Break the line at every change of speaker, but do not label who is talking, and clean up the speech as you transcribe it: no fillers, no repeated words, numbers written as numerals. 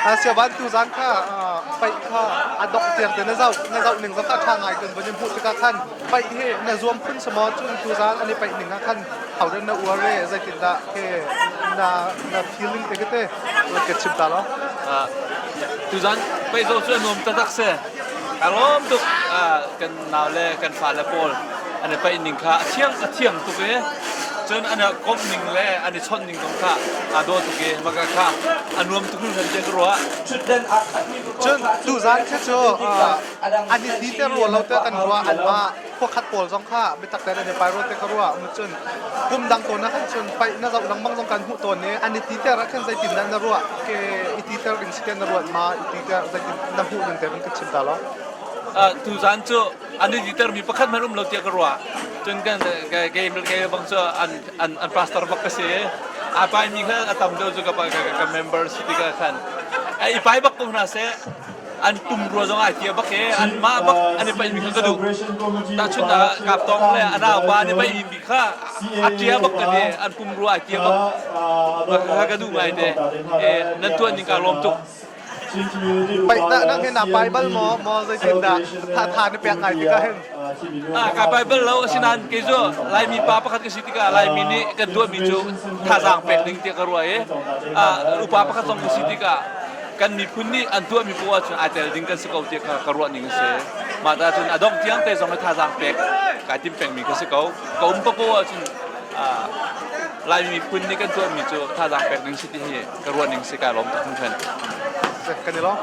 Siavan tuzan kha paih kha a dongh tiang te na zoh na zoh ning zong kha ṭha ngai kan vun in hmuh tikah khan paih hi na zuam phun si maw cun tuzan an i paih ning ah khan hodah na uar i zeitindah ke na na feeling te te ka chim ta law.
Tuzan paih zoh cu a nuam taktak si. Ka lawm tuk kan nau le kan fale pawl an i paih ning kha a thiang a thiang tuk i cun an i komh ning le an i chawnh ning zong kha aa dawh tuk i maka kha a nuam tuk hringhran tiah ka ruah.
Cun tuzan khi cu an i ti te rua lo te kan ruah anmah khuakhat pawl zong kha biatak tein an i pai rua te ka ruah cun kum dang tawn ah khan cun paih na zoh lengmang zong kan hmuh tawn i an i ti ter ah khan zeitin dah na ruah ke i ti ter ding si te na ruat ma i ti ter zeitin na hmuh ning te kan ka chim ta law.
Tuzan cu an i titermi pakhat hmanh um lo tiah ka ruah. Cun kan kei kei bang cu an an an pastor bak ka si. A paimi kha a tam deuh cu ka ka member si tikah khan i pai bak ko hna seh an pum rua zong ai tia bak e an mah bak an i paihmi kha ka duh. Tahchun ah kap tong le a naupa an i paihmi kha a tia bak ka ti an pum rua ai tia bak kha ka duh ngai te. Nan tuan ning ka lawm tuk.
Paih nang hi na pai bal maw? Maw zeitindah tha tha na pek ngai tikah hin?
Ah, ka pai bal lo asinain kei cu Laimi pa pakhat ka si tikah Laimi nih kan tuahmi cu thazaang pek ding tiah ka ruah i ah, upa pakhat zong ka si tikah kan miphun nih an tuahmi poah cun ai tel ding kan si ko tiah ka, ka ruah ning a si. Mah ta cun a dongh tiang te zong i thazaang pek kai tim pengmi ka si ko. Ka um papoah cun ah, Laimi miphun nih kan tuahmi cu thazaang pek ding si ti hi ka ruah ning si kai lawm tuk hringhran.
Kan i lawm.